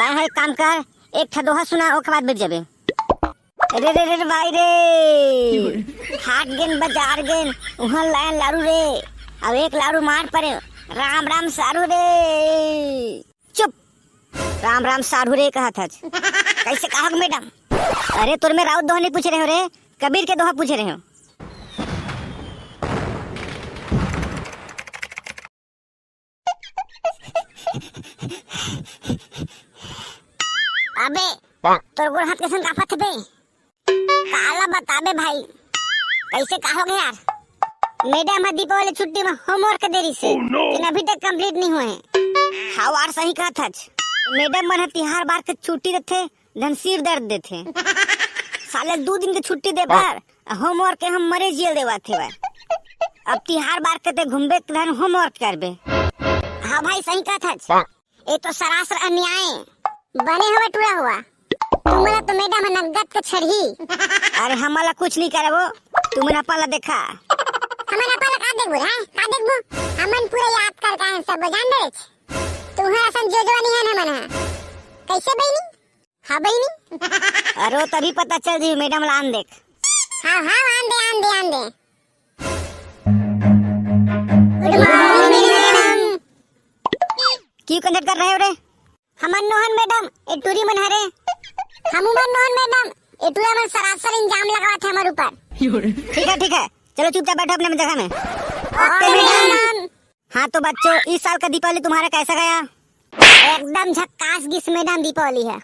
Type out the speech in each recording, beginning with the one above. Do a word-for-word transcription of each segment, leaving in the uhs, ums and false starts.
अहो, एक काम कर, एक ठा दोहा सुना, ओकर बाद बैठ जाबे। रे रे रे भाई रे, हाट गेन बजार गेन, उहाँ लायन लारू रे, अब एक लारू मार परे, राम राम सारू रे। चुप, राम राम सारू रे कहत हच। कैसे कहा मैडम? अरे तोर में राउत दोहा नहीं पूछे रहे हो रे, कबीर के दोहा पूछे रहे हो। अबे, तोर गोड़ हाथ कैसन कांपत हे बे? काला बताबे भाई, कैसे का हो गया यार? मैडम ह दीपावली छुट्टी में होमवर्क दे रही से, लेकिन अभी तक कंप्लीट नहीं हुए हैं। हाँ यार, सही कहत हच। मैडम मन ह तिहार बार के छुट्टी देथे, धन सिर दर्द देथे। साले दू दिन के छुट्टी दे बर होमवर्क के हम मरे जियल देवत हेवय। अब तिहार बार के ते घूमबे के धन होमवर्क करबे। हाँ भाई, सही कहत हच। ये तो सरासर अन्याय हे। बने हवय टूरा हुआ। तुमला तो मैडम ह नगद के छड़ही। अरे हमला कुछ नहीं करबो, तुमन अपन ला देखा। हमन अपन ला का देखबो रे? का देखबो? हमन पूरा याद करके आए सब, जान डरे। तुहर असन जोजवा नहीं है हमन ह। कैसे बहिनी? हाँ बहिनी। अरे तभी पता चल जी मैडम ला आन देख। हाँ हाँ, आन दे, आन दे, आन दे। गुड मॉर्निंग मैडम। क्यों कंजट कर रहे हो रे? हमन नोहन मैडम, ए टूरी मन हरे। हमू मन नोहन मैडम, ए टूरा मन सरासर इल्जाम लगावत हे हमर ऊपर। ठीक है, ठीक है, चलो चुपचाप बैठो अपने जगह में। ओके मैडम। हाँ तो बच्चों, इस साल का दीपावली तुम्हारा कैसा गया? एकदम झक्कास गिस मैडम दीपावली ह।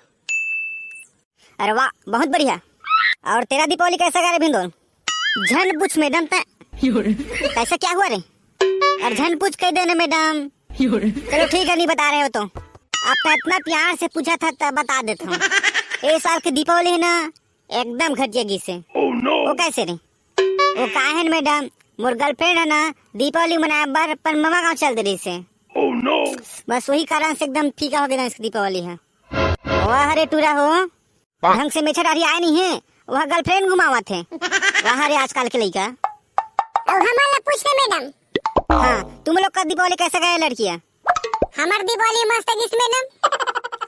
अरे वाह, बहुत बढ़िया। और तेरा दीपावली कैसा गया रे भिंदोल? झन पूछ मैडम तै। कैसा क्या हुआ रे? अरे झन पूछ कह देना मैडम। चलो ठीक है, नहीं बता रहे हो तो। आप तो इतना प्यार से पूछा था, तब बता देता हूँ। ए साल की दीपावली है ना, एकदम घटिया गिस हे। वो कैसे रे? वो का हे न मैडम, मोर गर्लफ्रेंड हे ना, दीपावली मनाए बर अपन ममा गांव चल दे रहिस हे। बस वही कारण से एकदम फीका हो गया इसकी दीपावली ह। वाह रे टूरा हो, ढंग से मेछा दाढ़ी आए नहीं हे, वह गर्लफ्रेंड घुमावत हे। वाह रे आजकल के लइका। अब हमन ला पूछ ले मैडम। हाँ, तुम लोग का दीपावली कैसा गया लड़कियाँ? हमर दीपावली मस्त गिस मैडम।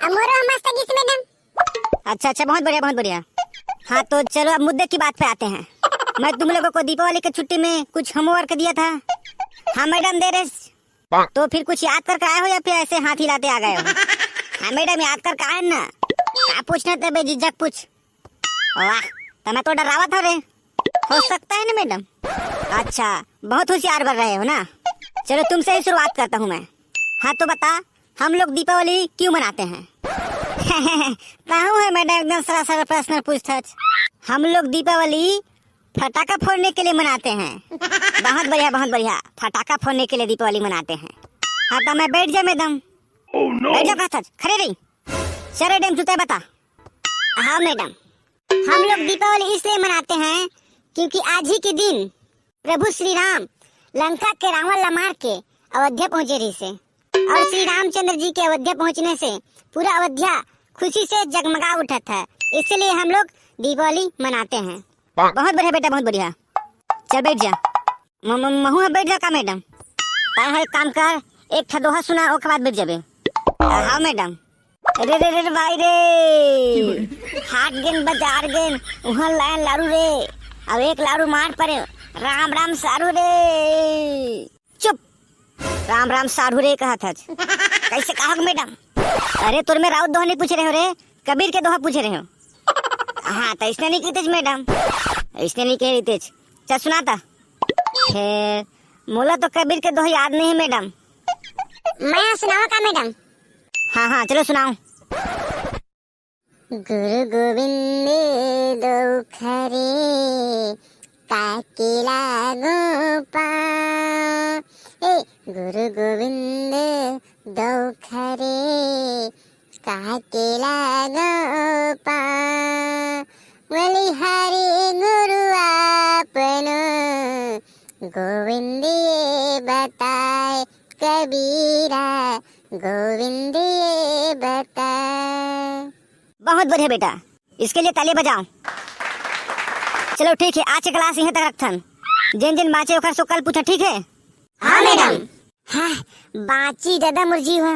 अमोरो मस्त गिस मैडम। अच्छा अच्छा, बहुत बढ़िया, बहुत बढ़िया। हाँ तो चलो अब मुद्दे की बात पे आते हैं। मैं तुम लोगों को दीपावली की छुट्टी में कुछ होमवर्क दिया था। हाँ मैडम दे रहे। तो फिर कुछ याद करके आए हो या फिर ऐसे हाथ हिलाते आ गए हो? हाँ मैडम, याद करके आए ना। का पूछना था बे, झिझक पूछ। वाह, तो मैं तो डरावा था रे। हो सकता है ना मैडम। अच्छा, बहुत होशियार बन रहे हो ना। चलो तुमसे ही शुरुआत करता हूँ मैं। हाँ तो बता, हम लोग दीपावली क्यों मनाते हैं? कहूँ है मैडम, एकदम सरासर प्रश्न पूछत हच। हम लोग दीपावली फटाका फोड़ने के लिए मनाते हैं। बहुत बढ़िया, बहुत बढ़िया, फटाका फोड़ने के लिए दीपावली मनाते हैं। हाँ तो मैं बैठ जा मैडम। बैठ जा कहत हच, खड़े रही। सर मैडम जूता बता। हाँ मैडम, हम लोग दीपावली इसलिए मनाते हैं क्योंकि आज ही के दिन प्रभु श्री राम लंका के रावण ला मार के अयोध्या पहुंचे रहिस हे। और श्री रामचंद्र जी के अयोध्या पहुंचने से पूरा अयोध्या खुशी से जगमगा उठत है, इसलिए हम लोग दीपावली मनाते हैं। बहुत बढ़िया बेटा, बहुत बढ़िया। चल बैठ जा। म-, म-, महू ह बैठ जा का मैडम? तैं ह एक काम कर, एक ठा दोहा सुना, ओकर बाद बैठ जाबे। हाँ मैडम। रे रे रे भाई रे, हाट गेन बजार गेन, उहाँ लायन लारू रे, अब एक लारू मार परे, राम राम सारू रे। चुप, राम राम सारू रे कहत हच। कैसे कहा मैडम? अरे तोर में राउत दोहा नहीं पूछे रहे हो रे, कबीर के दोहा पूछे रहे हो। हाँ तो इसने नहीं कहते मैडम, इसने नहीं कह रही तेज। चल सुनाता। हे, मोला तो कबीर के दोहा याद नहीं है मैडम। मैं सुनाऊँ का मैडम? हाँ हाँ चलो सुनाओ। गुरु गोविंद दो खरे काके लागो पा। ए गुरु गोविंद दो खरे काके लागो पा। बलिहारी गुरु आपनो गोविंद ये बताए कबीरा गोविंद ये बताए। बहुत बढ़िया बेटा, इसके लिए ताली बजाओ। चलो ठीक है, आज के क्लास यहीं तक रखथन। जिन जिन बाँचे ओकर से कल पूछा, ठीक है? हाँ मैडम। हाँ, बाँची दादा मुरजी हुआ।